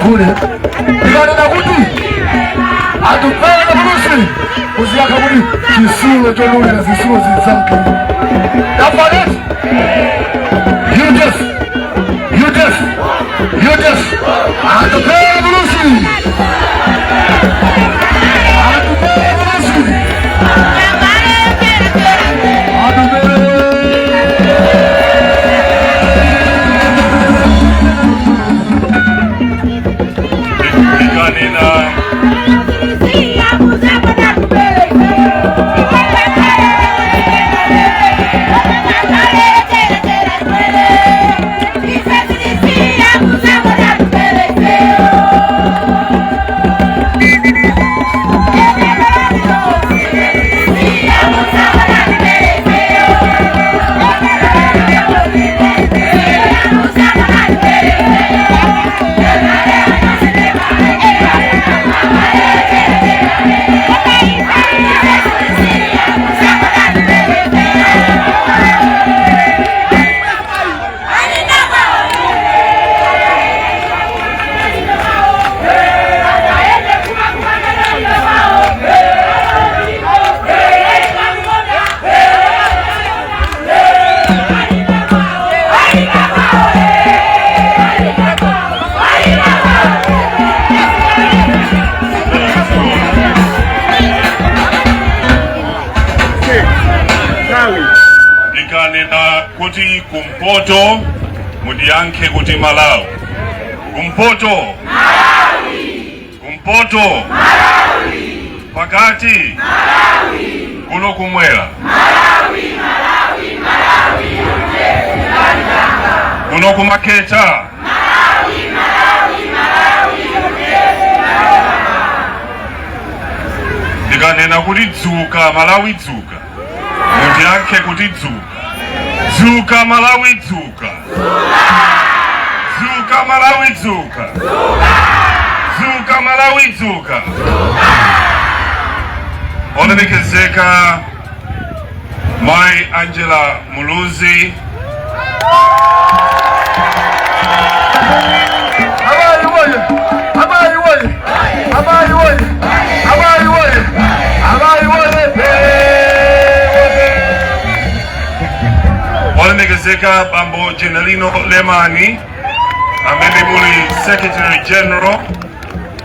Ndiyankhule. Ndikanena kuti Atupele Muluzi, muziyankha kuti chisulo chodulira zisulo zinzake. Tafaneti UDF, UDF, UDF, Atupele Muluzi, Atupele Muluzi, Atupele. Ndikanena Ndikanena kuti kumpoto, mundiyankhe kuti Malawi. Kumpoto, Malawi. Kumpoto, Malawi. Pakati, Malawi. Kuno kumwera, Malawi, Malawi, Malawi, kuno kumaketa, Malawi, Malawi, Malawi. Ndikanena kuti dzuka Malawi dzuka, mundiyankhe kuti dzuka. Dzuka Malawi dzuka, dzuka Malawi dzuka, dzuka Malawi dzuka. Olemekezeka Mai Angela Muluzi, Amayi woye! Amayi woye! Amayi woye! Amayi woye! Amayi woye! Olemekezeka Bambo Jenalino Lemani, amene muli Secretary General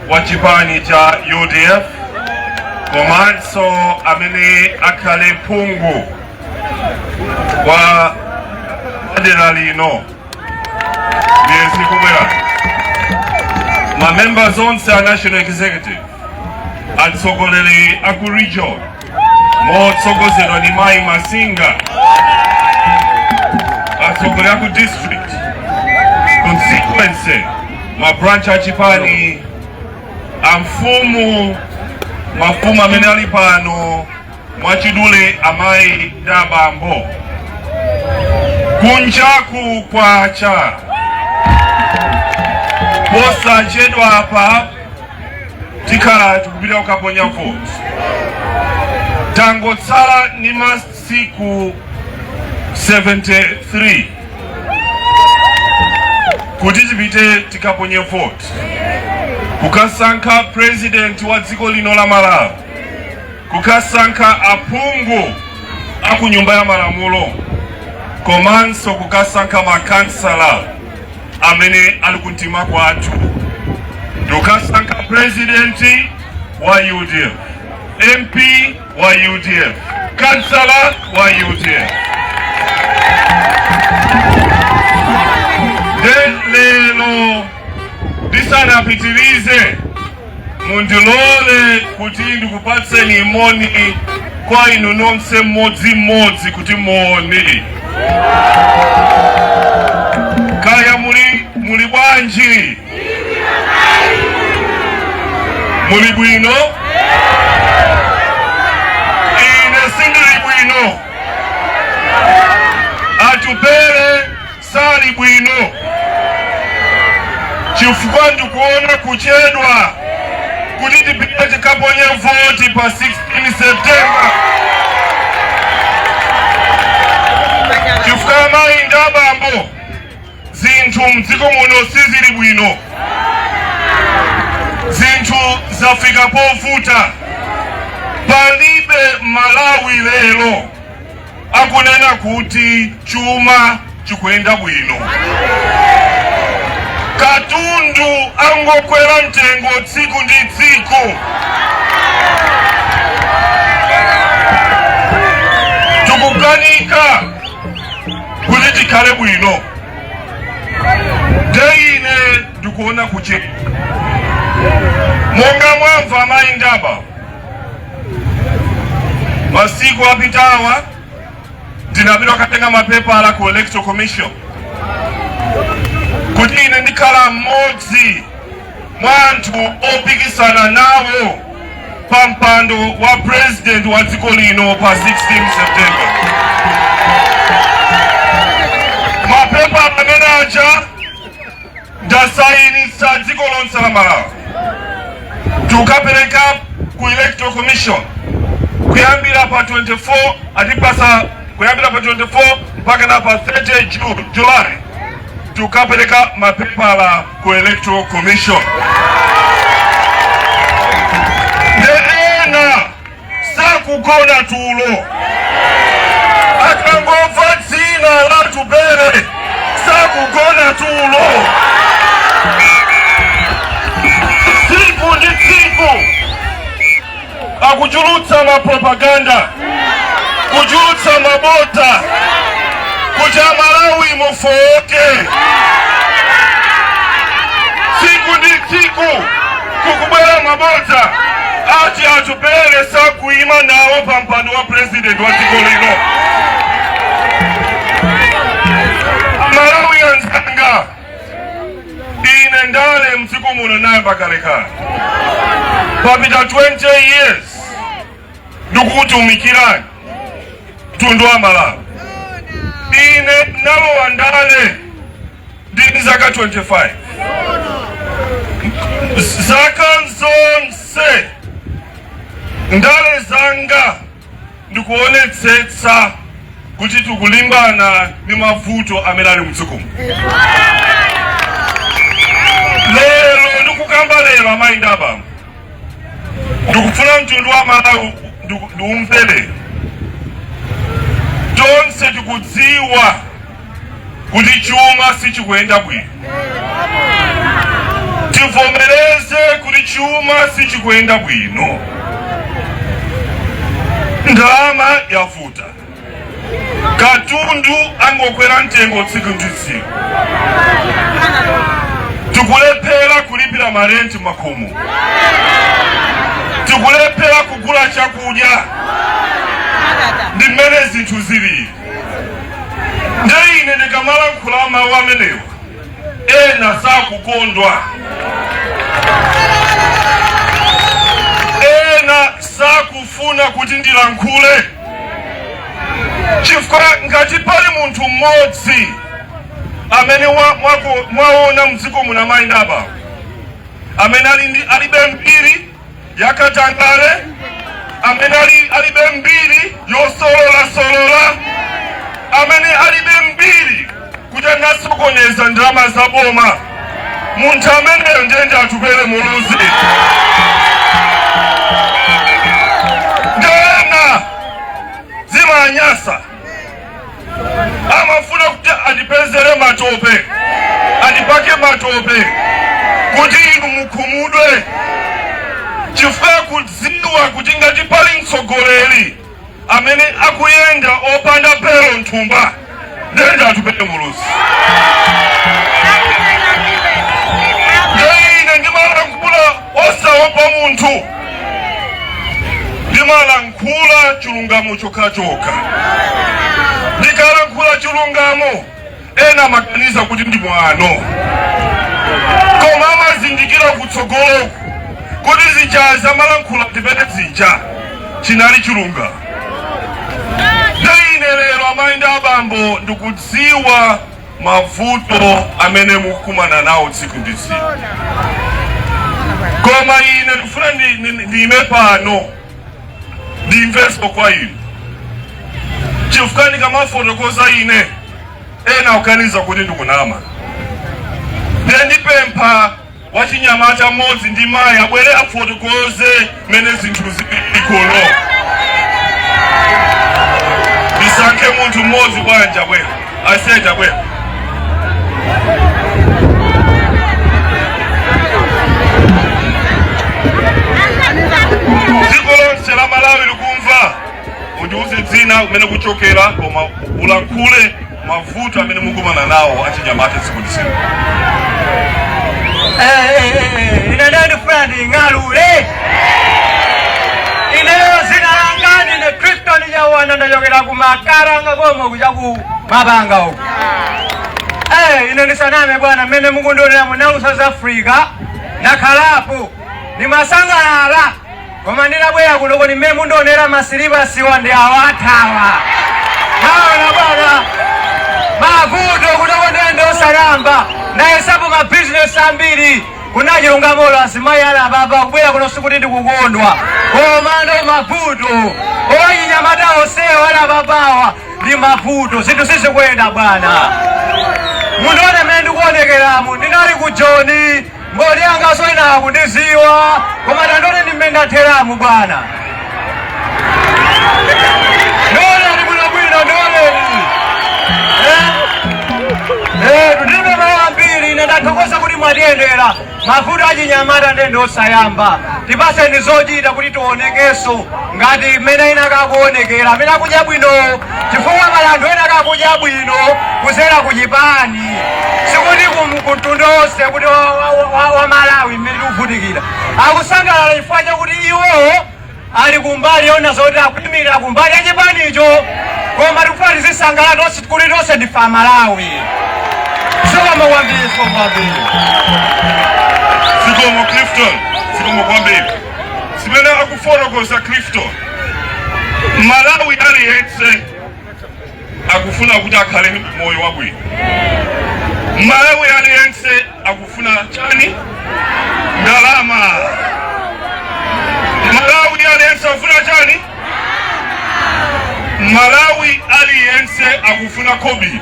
wa chipani cha UDF komanso amene akhale phungu wa dera lino miyezi ikubwera, ma members onse a National Executive, atsogoleri aku region motsogozedwa ndi Mayi Masinga, atsogoleri aku district, constituency, ma branch achipani, amfumu, mafumu amene ali pano, mwachidule amayi ndi abambo, kunjaku kwacha. Posachedwa apa tikhala tikupita kukaponya voti. Tangotsala ndi masiku 73 kuti tipite tikaponye voti kukasankha president wa dziko lino la Malawi, kukasankha aphungu aku Nyumba ya Malamulo komanso kukasankha makansala amene ali kumtima kwathu, ndikukasankha president wa UDF, MP wa UDF, kansala wa UDF. Nde lero ndisanapitirize, mundilole kuti ndikupatseni moni kwa inu nonse mmodzimmodzi, kuti moni kaya muli bwanji? Muli bwino? Ine sindili bwino. Atupele sali bwino chifukwa ndikuona kuchedwa kuti tipite tikaponye voti pa 16 September, chifukwa amayi ndi abambo, zinthu mdziko muno sizili bwino. Zinthu zafika povuta. Palibe Malawi lero akunena kuti chuma chikuyenda bwino. Katundu angokwera mtengo tsiku ndi tsiku. Tikukanika kuti tikhale bwino. Nde ine ndikuona kuche monga mwamva amayi ndaba masiku apitawa, ndinapita kukatenga mapepala ku Electoral Commission kuti ine ndikhala mmodzi mwa anthu opikisana nawo pa mpando wa president wa dziko lino pa 16 September. Mapepa amene aja ndasayinitsa dziko lonse la Malawi, tikukapereka ku Electoral Commission kuyambira pa 24, atipasa kuyambira pa 24 mpaka na pa 30 July, tikukapereka mapepala ku Electoral Commission. Nde ena sakugona tulo akangomva dzina la Atupele, sakugona tulo. Tsiku ndi tsiku akuchulutsa mapropaganda, kuchulutsa mabodza kuti Amalawi mufowoke. Tsiku ndi tsiku kukubwera mabodza ati Atupele sakuima nawo pa mpando wa president wa dziko lino. Malawi anzanga, ine ndale mdziko muno nayamba kalekale. Papita 20 years ndikukutumikirani mtundu wa Malawi. Ine nalowa ndale ndili zaka 25. Zaka zonse ndale zanga ndikuonetsetsa kuti tikulimbana ndi mavuto amene ali mdziko muno. Lero ndikukamba lero, amayi ndi abambo, ndikufuna mtundu wa Malawi ndiumvere. Tonse tikudziwa kuti chuma sichikuyenda bwino. Tivomereze kuti chuma sichikuyenda bwino, ndalama yavuta, katundu angokwera mtengo tsiku ndi tsiku, tikulephera kulipira marenti makomo, tikulephera kugula chakudya. Ndi mmene zinthu zilili. Nde ine ndikamalankhula mawu amenewa, ena sakukondwa, ena sakufuna kuti ndilankhule, chifukwa ngati pali munthu mmodzi amene mwaona mdziko muno, amayi ndi abambo, amene alibe mbiri yakatangale, amene alibe mbiri yosololasola, amene alibe mbiri kuti anasokoneza ndalama za boma, munthu ameneyo ndiye ndi Atupele Muluzi. Ndena zimanyasa, amafuna kuti andipezere matope, andipake matope kuti inu mukhumudwe, chifukwa kudziwa kuti ngati pali mtsogoleri amene akuyenda opanda pero nthumba, ndiye ndi Atupele Muluzi. Ndiye ine ndimalankhula osaopa munthu, ndimalankhula chilungamo chokhachokha. Ndikalankhula chilungamo, ena amaganiza kuti ndi mwano, koma amazindikira kutsogoloku kuti zija zamalankhula tipene zija chinali chilungamo. Ndiye ine lero, amayi ndi abambo, ndikudziwa mavuto amene mukukumana nawo tsiku ndi tsiku, koma ine ndikufuna ndime pano ndimvenso kwa inu, chifukwa ndikamafotokoza ine, ena akuganiza kuti ndikunama. Ndiye ndipempha Wachinyamata mmodzi ndi mayi abwere afotokoze mmene zinthu zili kuno. Ndisankhe munthu mmodzi bwanji? Abwera asete, abwera. Dziko lonse la Malawi likumva. Undiuze dzina, kumene kuchokera, koma ulankhule mavuto amene mukumana nawo achinyamata tsiku ndi tsiku. Ine ndandifuna nding'alule. Ineyo zina langa ndine Clifton Chawana, ndachokera ku Makaranga komwe kuja ku Mapanga uku. Ine ndisaname bwana, mmene mukundionera munalu South Africa ndakhalapo, ndimasangalala, koma ndinabwera kuno kodi mmene mundionera masilipasiwa ndi awathawa. Naona bwana, mavuto kunoko ndende osalamba. Ndayesapo mabizinesi ambiri kunachilungamolo azimayi ali apapa kubwera kuno sikuti ndikukondwa, koma ndo mavuto owachinyamata onsewa ali apapawa ndi mavuto, zinthu sizikuyenda bwana. Mundione mmene ndikuonekeramu, ndinali ku Joni, mboni yangaso ina akundiziwa, koma tandione ndi mmene ndatheramu bwana. Ndioneni bwinobwino, ndioneni. Ndilibe mawu ambiri. Ine ndathokoza kuti mwatiyendera. Mavuto achinyamata ndende osayamba. Tipaseni zochita kuti tionekenso ngati mmene ena kakuonekera, amene akudya bwino, chifukwa pali anthu ena kakudya bwino kuzera ku chipani, sikuti ku mtundu wonse kuti wa Malawi mmene tikuvutikira akusangalala chifukwa chakuti iwo ali kumbali yona zoti akuyimirira kumbali ya chipanicho, koma tikufuna tizisangalala tonse kuti tonse ndife Amalawi. Zikomo kwambiri, zikomo kwambiri. Zikomo Clifton, zikomo kwambiri. Zimene akufotokoza Clifton, Malawi aliyense akufuna kuti akhale ndi moyo wabwino. Malawi aliyense akufuna chani? Ndalama. Malawi aliyense akufuna chani? Malawi aliyense akufuna kobiri,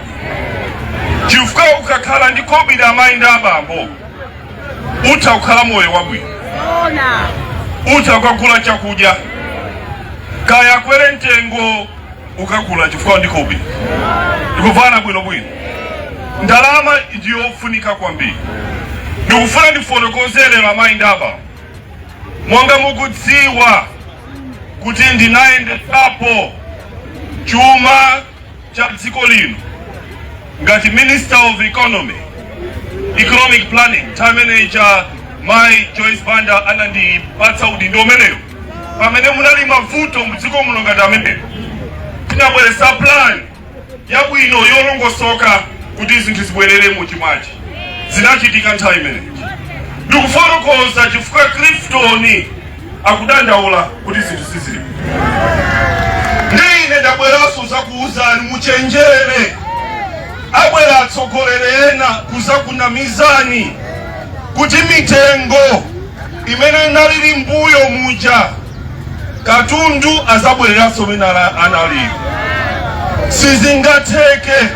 chifukwa ukakhala ndi kobiri, amayi ndi abambo, utha kukhala moyo wabwino, utha kukagula chakudya, kaya kwere mtengo ukagula chifukwa ndi kobiri. Ndikuvana bwinobwino? Ndalama ndiyofunika kwambiri. Ndikufuna ndifotokozere amayi ndi abambo, monga mukudziwa kuti ndinayendetsapo chuma cha dziko lino ngati Minister of Economy, Economic Planning, time manager Mai Joyce Banda anandipatsa udindo umeneyo pamene munali mavuto mdziko muno ngati ameneyo. Tinabweretsa plan yabwino yolongosoka kuti zinthu zibwerere muchimwachi. Zinachitika nthawi imeneyi. Ndikufotokoza chifukwa Clifton akudandaula kuti zinthu sizili. Ndi ine ndabweranso zakuwuzani, muchenjere. Abwera atsogoleri ena kuzakunamizani kuti mitengo imene inalili mbuyo muja, katundu azabwereranso mene analili. Sizingatheke.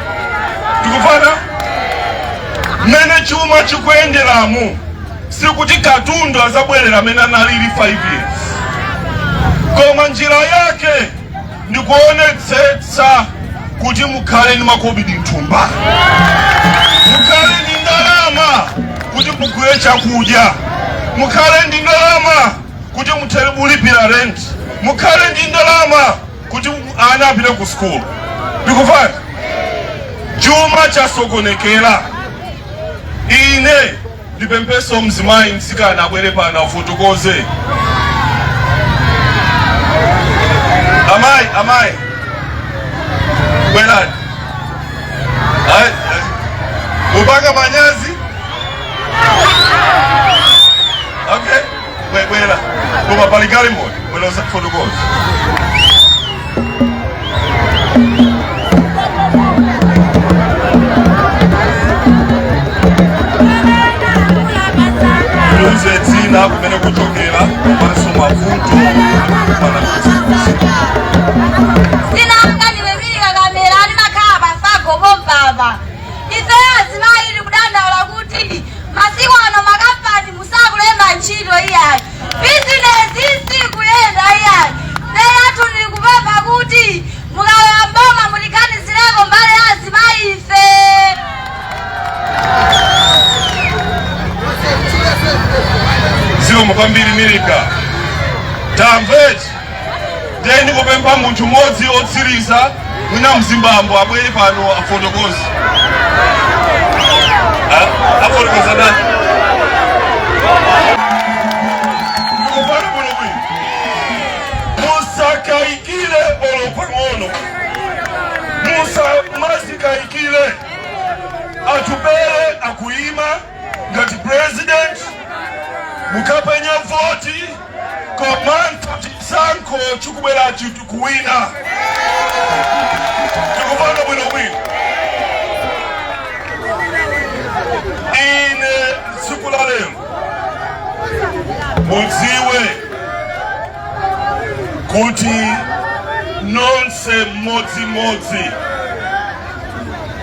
Tikufana mmene chuma chikuyenderamu, sikuti katundu azabwerera amene analili 5 years, koma njira yake ndikuonetsetsa kuti mukhale ndi makobidi mthumba, mukhale ndi ndalama kuti mugule chakudya, mukhale ndi ndalama kuti muthere kulipira rent, mukhale ndi ndalama kuti ana apite ku school. Ndikufana chuma chasokonekera. Ine ndipempeso mzimayi mtsikana abwere pano afotokoze. Amayi, amayi, bwerani. Ayi, ayi. Mupanga manyazi. Okay, bwera, koma pali galimoto, bwera usafotokoze. Uze dzina, kumene kuchokera, komanso mavuto pana. Dzina langa ndine Milika Kamera, ndimakhala pafago pompapa. Ifeyo azimayi tikudandaula kuti masiku ano makampani Zikomo kwambiri Milika. Tamveti ndiye ndikupempha munthu mmodzi otsiriza, mwina mzimbambo, abwere pano afotokoze. Ah, afotokoza nani? Ndikufana bwino bwino, musakayikire olo pang'ono, musamazikayikire. Atupele akuyima ngati president, mukapenya voti, komanso chisankho chikubwerachi tikuwina. Tikufana bwino bwino. Ine tsiku la lero mudziwe kuti nonse mmodzimmodzi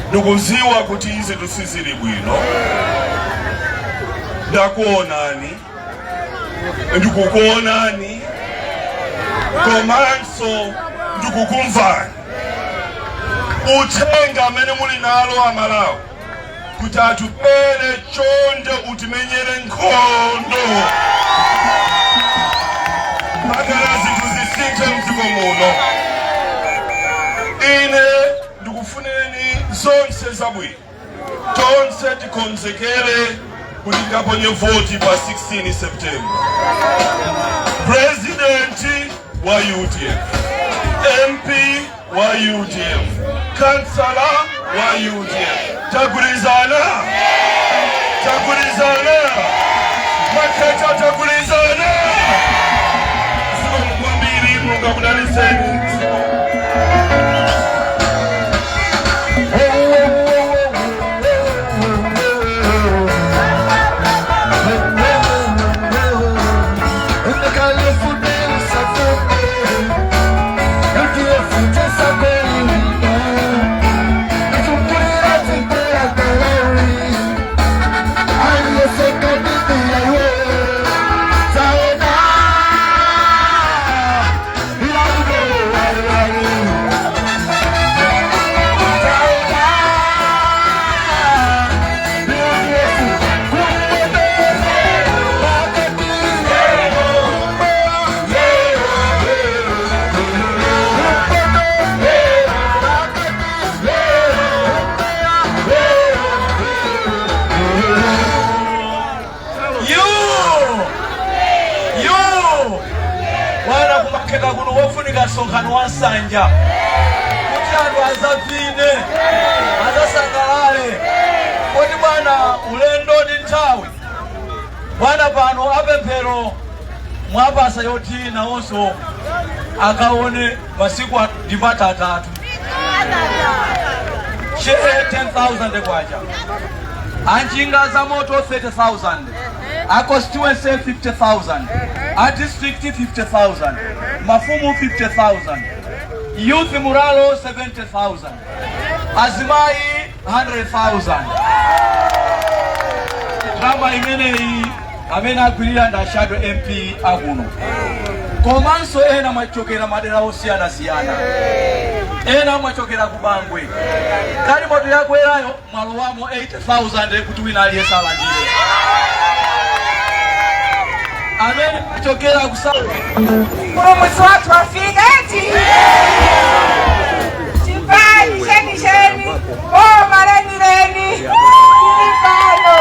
ndikuziwa kuti izi tusizili bwino. Ndakuonani, ndikukuonani, komanso ndikukumvani. Uthenga amene muli nalo Amalawi kuti Atupele chonde utimenyere nkhondo mpakana zinthu zisinthe mdziko muno. Ine ndikufunireni zonse zabwino. Tonse tikonzekere kuti tikaponye voti pa 16 September. President wa UTM, MP wa UTM, kansala wa UTM. Tagwirizana, tagwirizana, maketa, tagwirizana. Zikomo kwambiri, Mulungu akudalitseni. You! You! Bwana, kumakheka kuno wofunika msonkhano wa Nsanja kuti anthu azavine, azasangalale. Kodi bwana, ulendo ndi nthawi bwana. Pano apemphero mwapasa yoti nawonso akaone masiku ndi 3 shehe 10,000 kwacha, anjinga za moto 30,000, a constituency 50,000, a district 50,000, mafumu 50,000, youth morale 70,000, azimayi 100,000. Drama imeneyi amene agwirira ndi a shadow MP akuno, komanso ena mwachokera madera osiyanasiyana, ena mwachokera ku Bangwe. Galimoto yakwerayo mwalowamo 80,000 kuti wina aliyense alandire. Amene mwachokera kusa Mpulumutsi wathu afika eti, chipani chenicheni, boma lenileni lili pano,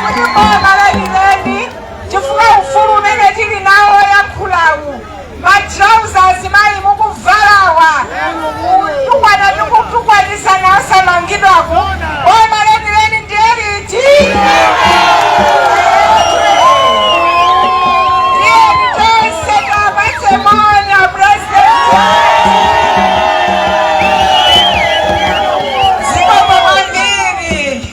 kuti boma lenileni, chifukwa ufulu umene tili nawo yankhulawu, matrauza azimayi mukuvalawa, kutukwana tikutukwanisana asamangidwaku, boma lenileni ndiye liti? Tiyeni tonse tapatse moni a president. Zikomo kwambiri.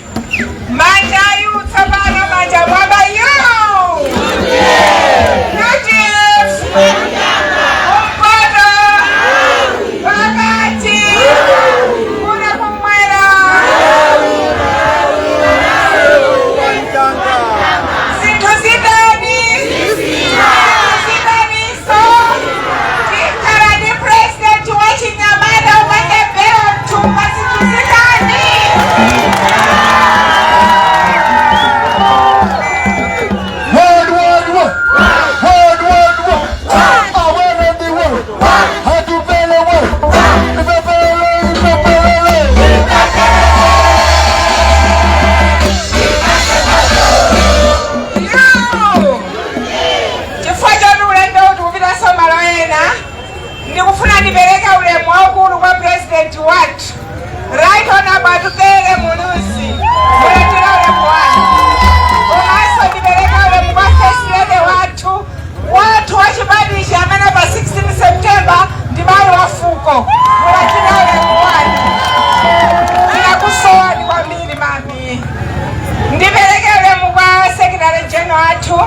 general athu,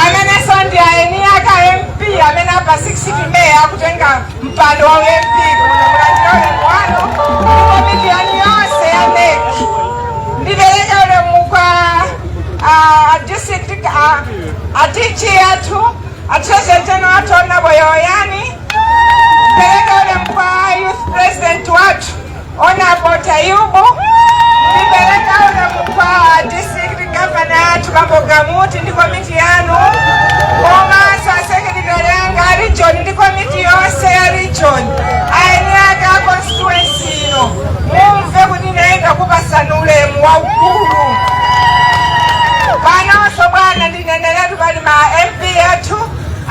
amenenso ndi aeni aka MP amene apa 6 May akutenga mpando wa MP kuno, mulandire ulemu wanu ndi komiti yanu yonse ya MEC. Ndipereke ulemu kwa district a DG athu, a treasurer general athu, Honorable Yoyani. Pereke ulemu kwa youth president wathu, Honorable Tayubu. Ndipereke ulemu kwa district governor athu, Bambo Gamuti, ndi komiti yanu, komanso a secretary anga a region ndi komiti yonse ya region. Aeni ake a constituency ino, mumve kuti naenda kupasani ulemu waukulu. Panonso bwana, ndineneretu pali ma MP athu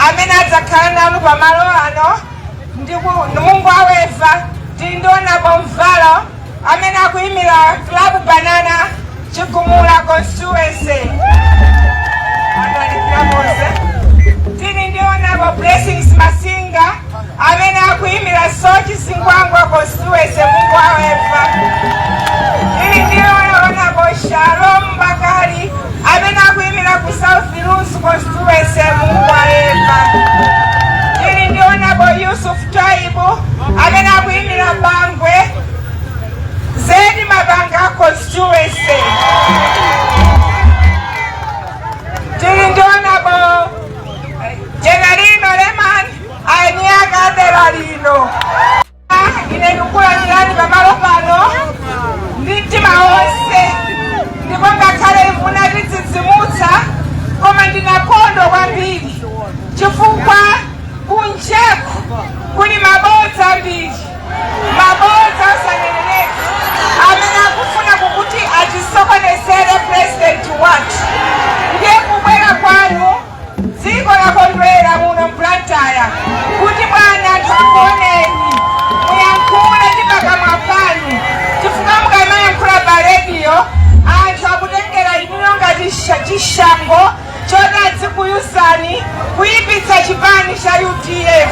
amene adzakhala nanu pamalo ano. Mungu aweva tili ndi Honorable Mvalo amene akuyimira Club Banana Chigumula constituency. Atalikira monse. Tili ndi Honorable Blessings Masinga amene akuyimira Soche Zingwangwa constituency. Mungu aweva. Tili ndi Honorable Shalom Bakari amene akuyimira ku South Lunzu constituency. Mungu aweva. Tili ndi Honorable Yusuf Taibu amene akuyimira Bangwe Zedi Mabanga constituency. Tili ndi Honorable Jenarino Leman, aeni akadera lino. Ine ndikulandirani pamalo pano ndi mtima wonse, ndipo ngakhale munatidzidzimutsa, koma ndinakondwa kwambiri chifukwa kunjeku kuli mabodza ambiri, mabodza osaneneleka amene akufuna kukuti atisokonezere president wathu. Ndiye kubwera kwanu, dziko lakondwera muno mBlantyre kuti bwana, anthu akuoneni, muyankhule ndi pakamwa panu, chifukwa mukamayankhula pa rediyo anthu akutengera inuyo ngati chishango choti adzikuyusani kuyipitsa chipani cha UDF.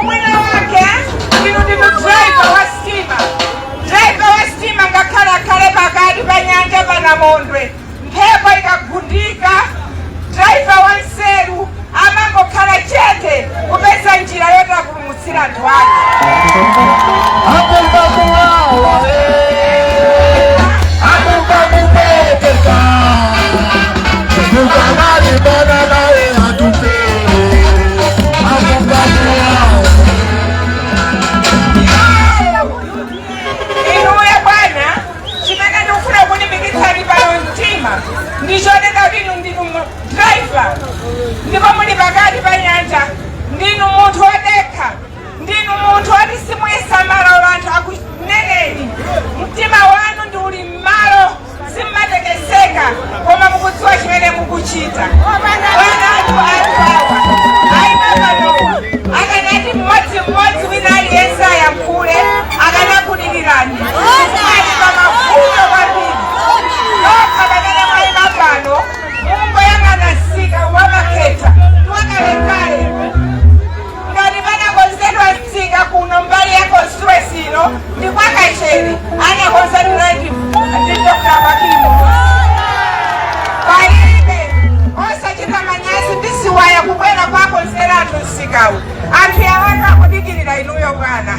Ubwino wake ndinu driver wa stima. Driver wa stima ngakhale akhale pakati pa nyanja panamondwe, mphepo ikagundika, driver wa nseru amangokhala chete kupeza njira yoti apulumutsira anthu ake. Akumva kuwawa, akumva kupweteka, ukamalimbana naye Atupele, akumva kuwawa. Inuyo bwana, chimene ndikufuna kulimbikitsani pano mtima ndichonena kuti inu ndinu driver ndipo muli pakati pa nyanja. Ndinu munthu wodekha, ndinu munthu woti simuyisamala anthu akuneneni. Mtima wanu ndi uli m'malo, simmatekeseka, koma mukudziwa chimene mukuchita. Bwana, anthu awa ayima panowa akanati mmodzimmodzi wina aliyense ayankhule, akanakulilirani. Ali pamavuto kwambiri. Nokha pamene mwayima pano, mungoyang'ana msika wa Makhetha wakalekale. Ngati panakonzedwa msika kuno mbali ya constituency ino ndi kwakachere, anakonzedwa ndi Dr. Bakili Muluzi. Palibe osachita manyazi ndi siwaya kubwera kwakonzera anthu msikawu. Anthu yawanu akudikirira inuyo bwana.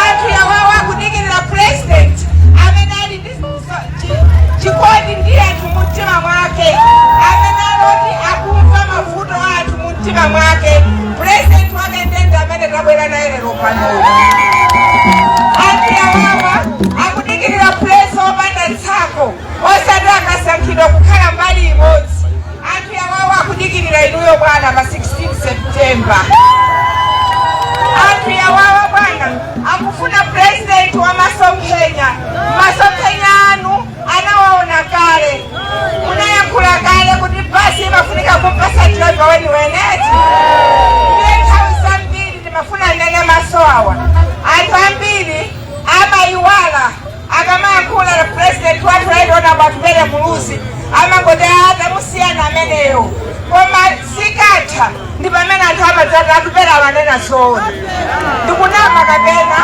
Anthu yawawo akudikirira president amene ali ndi chikondi ndi anthu mumtima mwake, amene aloti akumva mavuto a anthu mumtima mwake. President wake ndende amene tabwera naye lero pano. Anthu yawawa akudikirira president opanda tsako, osati akasankhidwa kukhala mbali imodzi. Anthu yawawa akudikirira inuyo bwana pa 16 September. Anthu yawawa bwana akufuna president wa masomphenya. Masomphenya anu anawaona kale, munayankhula kale kuti basi imafunika kumpasa driver weniweneti. Ndiye nthawi zambiri timafuna nene maso awa. Anthu ambiri amayiwala akamayankhula president wathu, Right Honorable Atupele Muluzi, amangoti atamusiyana ameneyo, koma sikatha ndi pamene anthu amadzati Atupele amanena zoona. Ndikunama kapena?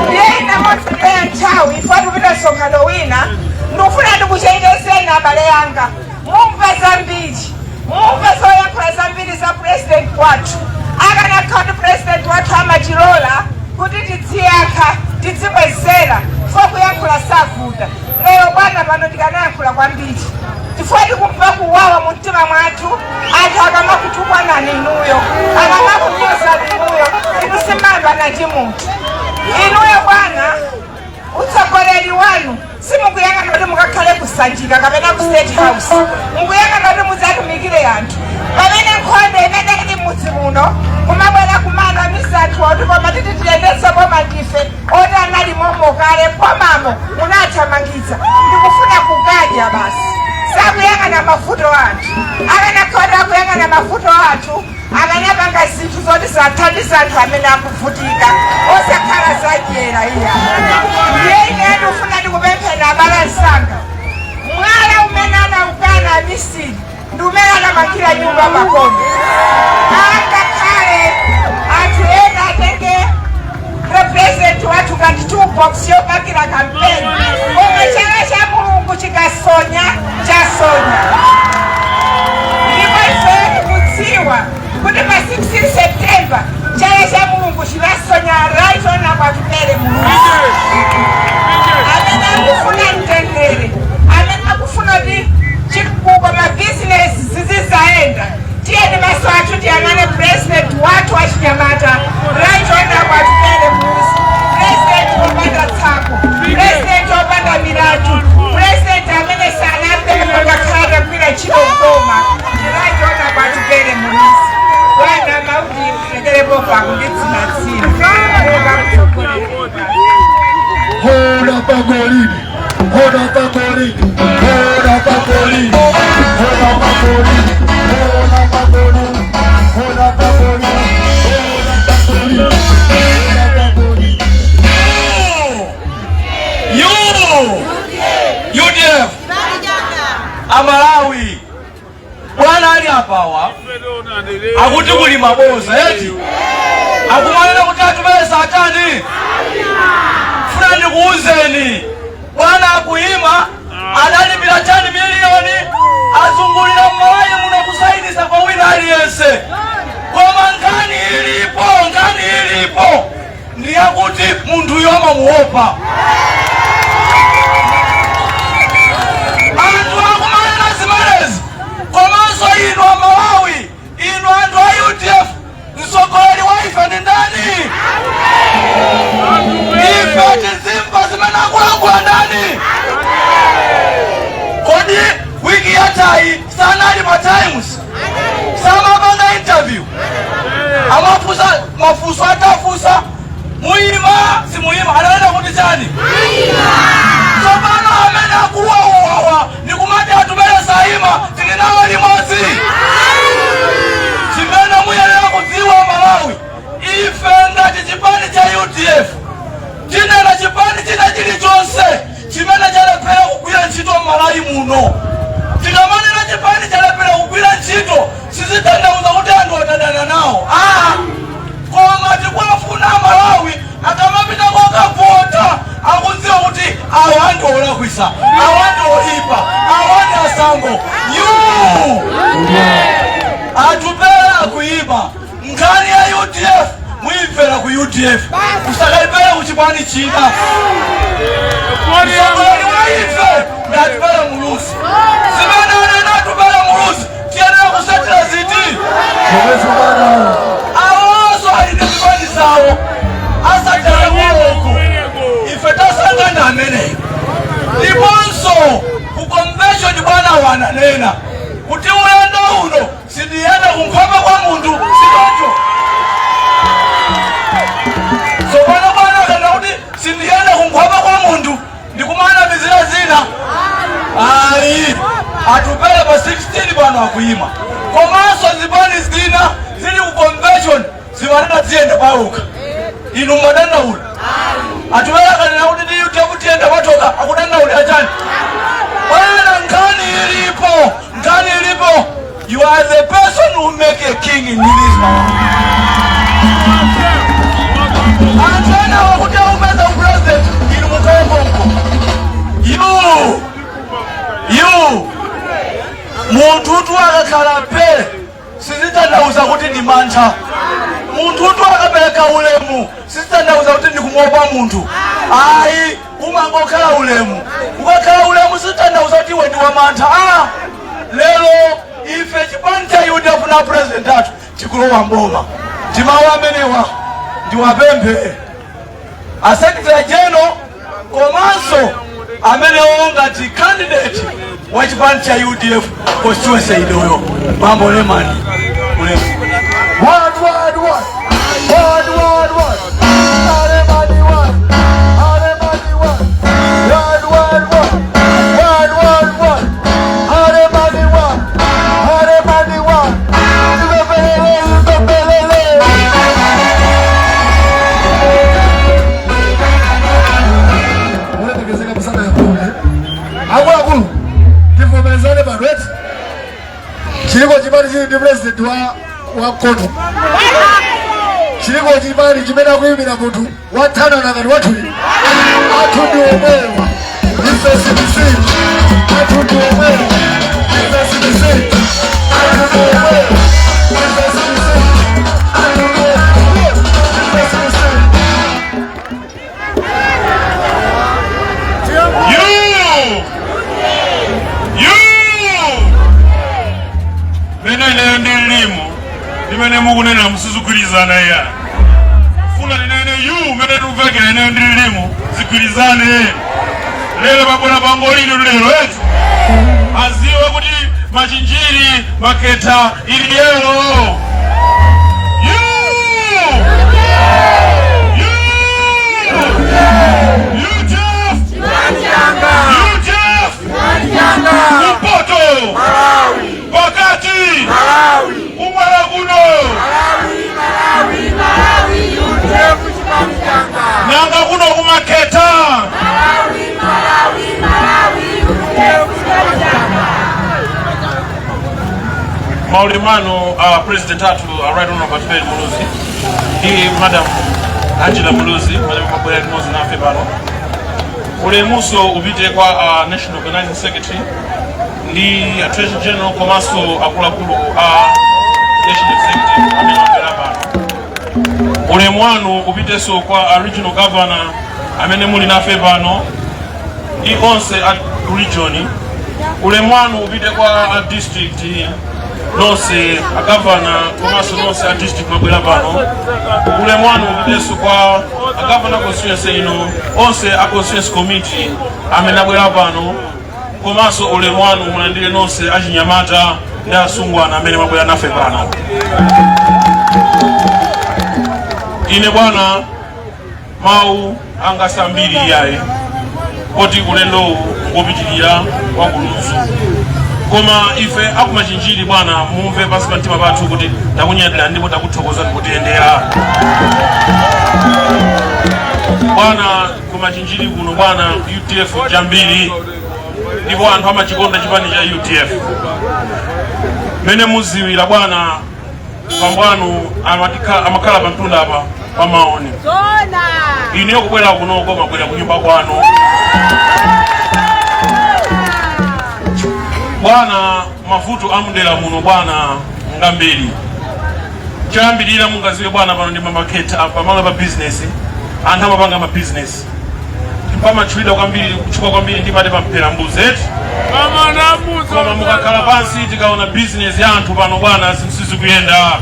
Ndiye ine motsatira nthawi ifo tikupita msonkhano wina. Ndikufuna ndikuchenjezeni abale yanga, mumva zambiri, mumva zoyankhula zambiri za president wathu. Akanakhala kuti president wathu amachilola kuti tidziyankha, tidzibwezera, chifukwa kuyankhula savuta. Lero bwana pano tikanayankhula kwambiri, chifukwa tikumva kuwawa mu mtima mwathu anthu akamakutukwanani inuyo, akamakunyozani inuyo. Inu simamba ndi munthu inuyo bwana. Utsogoleri wanu simukuyang'ana kuti mukakhale kusanjika kapena ku State House, mukuyang'ana kuti mudzatumikire anthu. Pamene nkhondo imene ili mudzi muno kumabwera kumana misathu oti koma titi tiyendetse boma ndife oti anali momokale bomamo munathamangitsa ndikufuna kukadya basi, sakuyang'ana mavuto anthu. Akanakhala akuyang'ana mavuto anthu, akanapanga zinthu zoti zathandiza anthu amene akuvutika, osakhala zadyera iya. Ndiye ine ndikufuna ndikupemphera abale ansanga, mwala umene anaukana amisiri ndi umene anamangira nyumba pakona. Angakhale anthu ena atenge president wathu ngati toolbox yopangira kampeni, koma chala cha Mulungu chikasonya, chasonya. Ndipo ife tikudziwa kuti pa 16 September chala cha Mulungu chinasonya Right Honorable Atupele Muluzi, amene akufuna mtendere, amene akufuna kuti chitukuko, mabizinesi zizizayenda. Tiyeni maso athu tiyang'ane president wathu wachinyamata, Right Honorable Atupele Muluzi, president wopanda tsankho, president wopanda milandu, president amene sanambe ngakhala kugwira ntchito mboma, ndi Right Honorable Atupele Muluzi. Bwana mauti lekerepo pakunditsinatsina. Hold up a golini, hold up a golini, hold up a golini, hold up a golini, hold up a golini, hold up a golini, hold up a golini, hold up a golini. U UDF Amalawi, bwana ali apawa akuti kuli maboza eti, akumanena kuti Atupele satani. Funa ndikuuzeni bwana, akuyima analipira 10 miliyoni, azungulira mMalawi muno kusayinisa kwa wina aliyense. Koma nkhani ilipo, nkhani ilipo ndiyakuti munthuyo amamuopa. Anthu akumanena zimenezi, komanso inu Amalawi, inu anthu a UDF, mtsogoleri wa ife ndi ndani? Ife tizimva zimene akulankhula ndani? Kodi wiki yathayi sanali pa Times? Samapanga interview, amafunsa mafunso? Atafunsa muyima simuyima, ananena kuti chani? Tsopano amene akuwawawa ndikumati Atupele sayima, tili nawo limodzi. Chimene muyenera kudziwa Malawi, ife ngati chipani cha UDF tinena chipani china chilichonse chimene chalephera kugwira ntchito m'Malawi muno. Tikamanena chipani chalephera kugwira ntchito, sizitanthauza kuti anthu atadana nawo, aa, koma tikuwafuna Malawi akamapita kokavota akudziwa kuti awa ndi olakwisa, awa ndi oipa, awa ndi asango. Yu Atupele akuyima. Nkhani ya UDF muyimvera ku UDF, usakaipere ku chipani china. Mtsogoleri wa ife ndi Atupele Muluzi. Zimene anena Atupele Muluzi tiyenera kusatira ziti? Zomwezo bwana. Awonso ali ndi zipani zawo, asatira kuwoko. Ife tasangana ameneyo. Ndiponso ku convention bwana wananena kuti ulendo uno sindiyenda kunkhoma kwa munthu, sichoncho? Tsopano bwana akana kuti sindiyenda kunkhoma kwa munthu, ndikumana mizira zina ayi. Atupele pa 16 pano akuyima, komanso zipani zina zili ku convention zimanena ziyenda pawokha. Inu mmadandaula. Atupele akanena kuti ndi UDF tiyenda patoka, akudandaula achani? Bwana, nkhani ilipo, nkhani ilipo, you are the person who make a king in this world. Anthu ena wakuti aupeza upresident, inu mukhale konko. mantha. Munthutu akapereka ulemu sizitanthauza kuti ndikumuopa munthu ayi, umangokhala ulemu. Ukakhala ulemu sizitanthauza kuti iwe ndi wamantha. Ah, lero ife chipani cha UDF na president athu tikulowa mboma. Timawu amenewa ndiwapemphe a secretary general komanso amenewo ngati candidate wa chipani cha UDF constituency idoyo, Bambo Lemani, ulemu. One, one, one. One, one, one. Alemani one. Alemani one. One, one, one. One, one, one. Alemani one. Alemani one. Ibebelele, ibebelele. Ulemekezeka msana ya kule. Akuluakulu, tivomerezane pano eti. Chiliko chipani chili ndi president wa kono. Chiliko chipani chimene akuyimira munthu wathanana ngati wathuyi. Athu ndi omwewa. Ife CBC. Athu ndi omwewa. Ife CBC. Athu ndi omwewa. Ife CBC. Athu ndi omwewa. Ife CBC. You! You! Mene ineyo ndi lilimu limene mukunena musizigwirizana iya. Funa linene you mene tikuvekera ineyo ndi lilimu zigwirizane. Lero pabwera pangolini lero eti. Aziwe kuti Machinjiri Maketa ili yellow. You! You! UDF! UDF! Kumpoto! Pakati! Kumwera kuno! Nanga kuno kumaketa! Maulemano president athu Right Honorable Atupele Muluzi ndi Madam Angela Muluzi madam mabwera limodzi nafe pano. Ulemuso upite kwa National Organizing Secretary ndi Treasurer General komanso akuluakulu a National Executive amene wabwera pano. Ulemu wanu upitenso kwa regional governor amene muli nafe pano ndi onse a region. Ulemu wanu upite kwa a district nonse, a governor komanso nonse a district mabwera pano. Ulemu wanu upitenso kwa a governor constituency ino, onse a constituency committee amene abwera pano, komanso ulemu wanu mulandire nonse achinyamata ndi asungwana amene mabwera nafe pano. Ine bwana, mawu anga sambiri iyaye, poti ulendowu ngopitirira wa kuluzu, koma ife akumachinjiri bwana, mumve pansi pa mtima pathu kuti takunyadira ndipo takuthokozani kutiyendera bwana. Kumachinjiri kuno bwana, UDF chambiri ndipo anthu amachikonda chipani cha UDF. Mene muziwira bwana, pambwanu amakhala pamtunda apa pamaoni. Ine kubwera kunoko mabwera kunyumba kwanu bwana. Mavuto amudera muno bwana ngambiri. Choyambirira mungaziwe bwana, pano ndi mamaketa, pamalo pa business, anthu amapanga ma business, pamatchulidwa kwambiri, kutchuka kwambiri ndimati pamphera mbuzi eti. Koma mukakhala pansi tikaona business ya anthu pano bwana, zinthu sizikuyenda.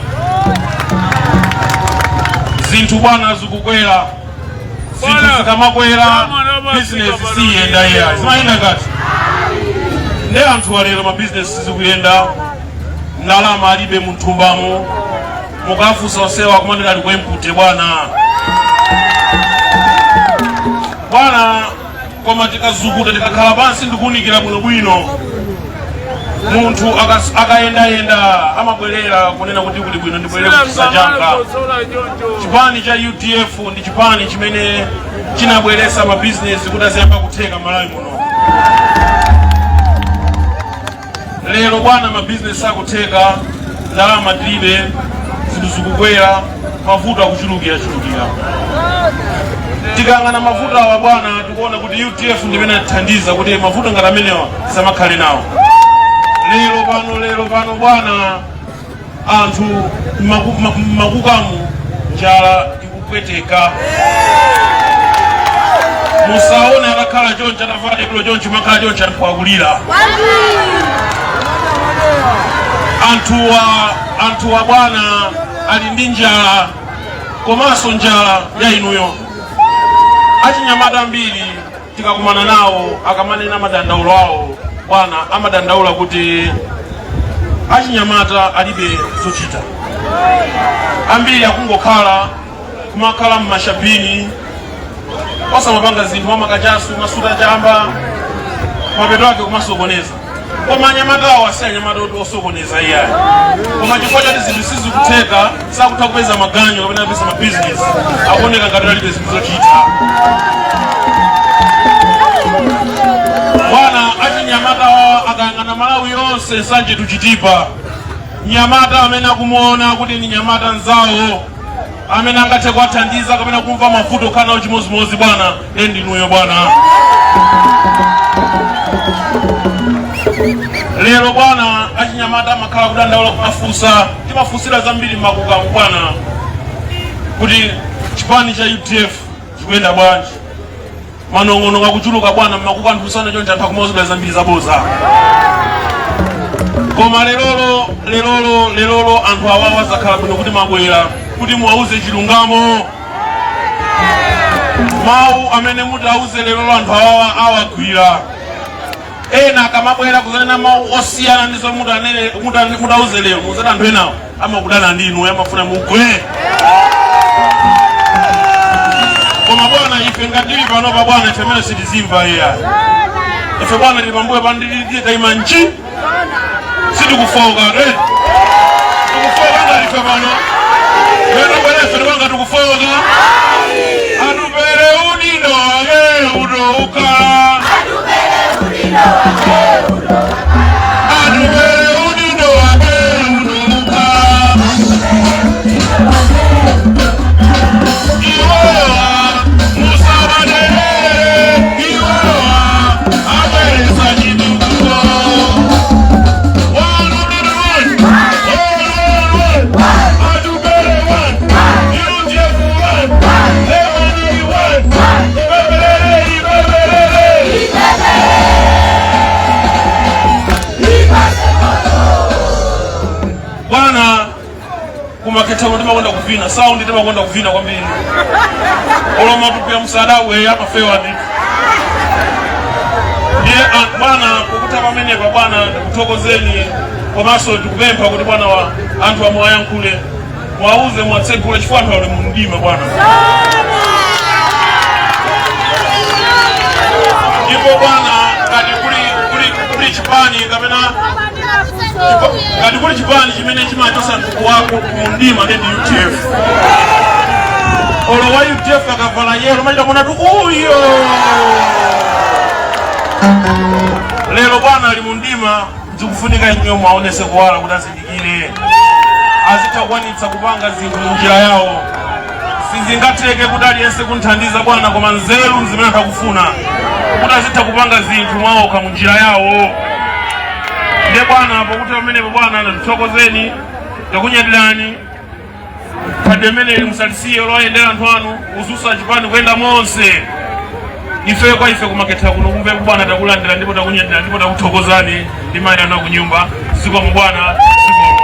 Zinthu bwana zikukwera. Zinthu zikamakwera business siyenda iya, zimayenda ngati ndi anthu alero ma business sizikuyenda, ndalama alibe munthumbamo. Mukafunsa onsewa kumanena ali kwempute bwana. Bwana, koma tikazukuta, tikakhala pansi ndikuwunikira bwinobwino, munthu akayendayenda amabwerera kunena kuti kuli bwino ndibwerere kuchisa changa. Chipani cha UDF ndi chipani chimene chinabweretsa mabizinesi kuti aziyamba kutheka Malawi muno. Lero bwana, mabizinesi akutheka, ndalama tilibe, zinthu zikukwera, mavuto akuchulukira chulukira. Tikang'ana mavuto awa bwana, tikuona kuti UDF ndimene atithandiza kuti mavuto ngati amenewa samakhale nawo. Lero pano, lero pano bwana, Anthu mmakukamu njala ikupweteka. Musaone atakhala chonchi, atavala yellow chonchi, makhala chonchi, anthu akulira. Anthuwa bwana ali ndi njala, komanso njala ya inuyo. Achinyamata ambiri tikakumana nawo, akamanena madandaulo awo, bwana, amadandaula kuti achinyamata alibe zochita. Ambiri akungokhala, kumakhala mmashabini, osamapanga zinthu, amakachasu, masuta chamba, mapeto ake kumasokoneza. Koma anyamatawo asi anyamata oti osokoneza iyayi, koma chifukwa choti zinthu sizikutheka, sakutha kupeza maganyo kapena kupeza mabizinesi, akuoneka ngati alibe zinthu zochita. Bwana, achinyamata akayang'ana Malawi yonse, Nsanje to Chitipa, nyamata amene akumuona kuti ni nyamata nzawo amene angathe kuwathandiza kapena kumva mavuto, kukhala nawo chimodzimodzi, bwana, ndiye ndinuyo bwana. Lero bwana, achinyamata amakhala kudandaula, kumafunsa, timafunsira zambiri mmakukamu bwana, kuti chipani cha UDF chikuyenda bwanji? Manong'ono kakuchuluka bwana mmakuka, anthu usana chonchi, anthu akumauzidwa zambiri zaboza. Koma lerolo anthu awawa zakhala bwino kuti mabwera kuti muwauze chilungamo. Mawu amene mutauze lerolo anthu awawa awagwira. Ena akamabwera kuzanena mawu osiyana ndi zomwe mutauze lero, muzati anthu enawo amakudana ndi inu, amafuna mugwe. Koma bwana, ife ngatili panopa bwana, ife mene sitizimva iya. Ife bwana tili pambuyo pa nditi, tayima nchi, sitikufoka. Eh, tikufoka ngati ife pano lero bwana, ife tipanga tikufoka. Atupele udindo wake utouka, Atupele udindo wake utouka. Iwowa musawaderere, iwowa abweresa chitukuko. One, one, one, one, one, one. Atupele one, UDF one, Lemani one. Ibebelele, ibebelele. Bwana, kumakethelo timakonda kuvina sound, timakonda kuvina kwambiri. Olomatupi msadawe amafewa ndithu. Ndiye bwana, kukuta pamenepa bwana, ndikuthokozeni, komanso ndikupempha kuti bwana wa anthu amwayankhule, mwauze, mwatsegule, chifukwa anthu ali mumdima bwana. Ndipo bwana, ngati kuli chipani kapena ngati kuli chipani chimene chimachosa anthu wako mumdima, ndi UDF. Olo wa UDF akavala yellow, machita kuona tu uyo. Lero bwana ali mundima, zikufunika inuyo mwaonese kuwala kuti azindikire, azitha kukwanitsa kupanga zinthu munjira yawo. Sizingatheke kuti aliyense kunthandiza bwana, koma nzeru zimene akufuna kuti azitha kupanga zinthu mwaokha munjira yawo. Ndiye bwana, pokuti pamenepo bwana, ndithokozeni, ndakunyadirani. Khadi imeneli musalisiye, loyendera anthu anu, uzusa chipani kuyenda monse. Ife kwa ife kumaketha kuno kumve bwana, takulandira ndipo takunyadira ndipo takuthokozani ndi mayi anu akunyumba. Zikomo bwana, zikomo.